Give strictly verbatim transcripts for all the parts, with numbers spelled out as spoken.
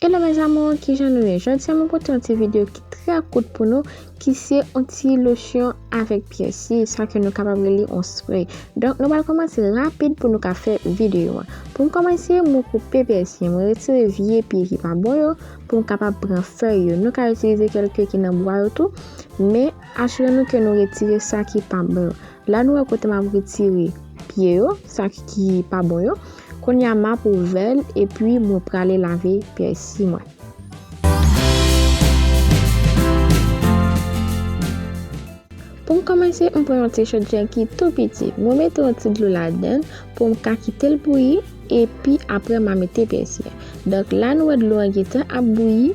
Hello mes amours, kijan nou ye? Jodi a mwen pote yon ti videyo ki trè kout pou nou, ki se yon ti losyon avèk pyès, sa ke nou kapab rele yon spray. Donk nou pral kòmanse rapid pou nou ka fè videyo an. Pou m kòmanse, mwen koupe pyès, mwen retire vye pye ki pa bon yo, pou m kapab pran fèy yo. Nou ka itilize kèlke ki nan bwa yo tou, men asire nou ke nou retire sa ki pa bon yo. La nou wè kote m ap retire pye yo, sa ki pa bon yo. Kounye a m ap ouvè l epi mwen prale lave pyès mwen. Pou m kòmanse, m pran yon ti chodyè ki tou piti. Mwen mete yon ti dlo ladan l pou m ka kite l bouyi, epi apre m a mete pyès mwen. Donk la nou wè dlo an gentan ap bouyi.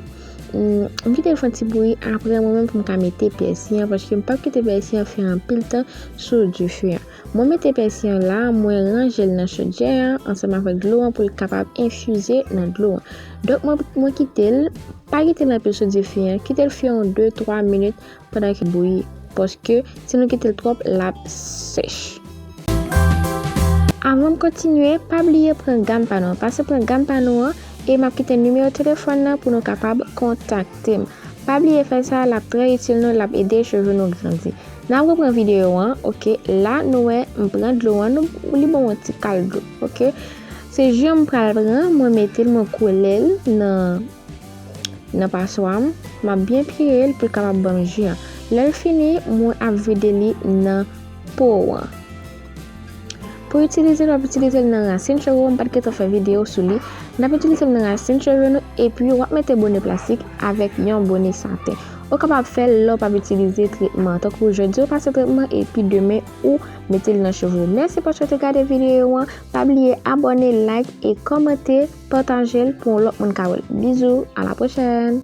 M kite l fè yon ti bouyi, apre mwen menm pou m ka mete pyès mwen, paske m p ap kite pyès mwen fè anpil tan sou dife an. Mwen mete pyès mwen la, mwen ranje l nan chodyè a ansanm avèk dlo an pou l kapab enfize nan dlo an. Donk mwen, mwen kite l, pa kite l anpil sou dife an, kite l fè yon de twa minit pandan ke l bouyi, paske si nou kite l twòp, l ap sèch. Avan m kontinye, pa bliye pran gam pa nou an. Pase pran gam pa nou an e m ap kite nimewo telefòn nan pou nou kapab kontakte m. Pa bliye fè sa, l ap trè itil nou, l ap ede cheve nou grandi. N ap repran videyo an, oke, la nou wè m pran dlo an, nou, li ban m yon ti kal dlo, oke. Se ji an m pral pran, mwen mete l, mwen kole l nan, nan paswa m, m ap byen pire l pou l kapab ban m ji an. Lè l fini, mwen ap vide li nan po an. Pou itilize l, w ap itilize l nan rasin cheve w, m pa t gentan fè videyo sou li. N ap itilize l nan rasin cheve nou, epi w ap mete bone plastik avèk yon bone saten. Ou kapab fè l lè w p ap itilize tretman. Tankou jodi ou pase tretman, epi demen ou mete l nan cheve w. Mèsi paske w te gade videyo an. Pa bliye abòne, like e kòmante, pataje l pou yon lòt moun ka wè l. Bizou, a la pwochèn!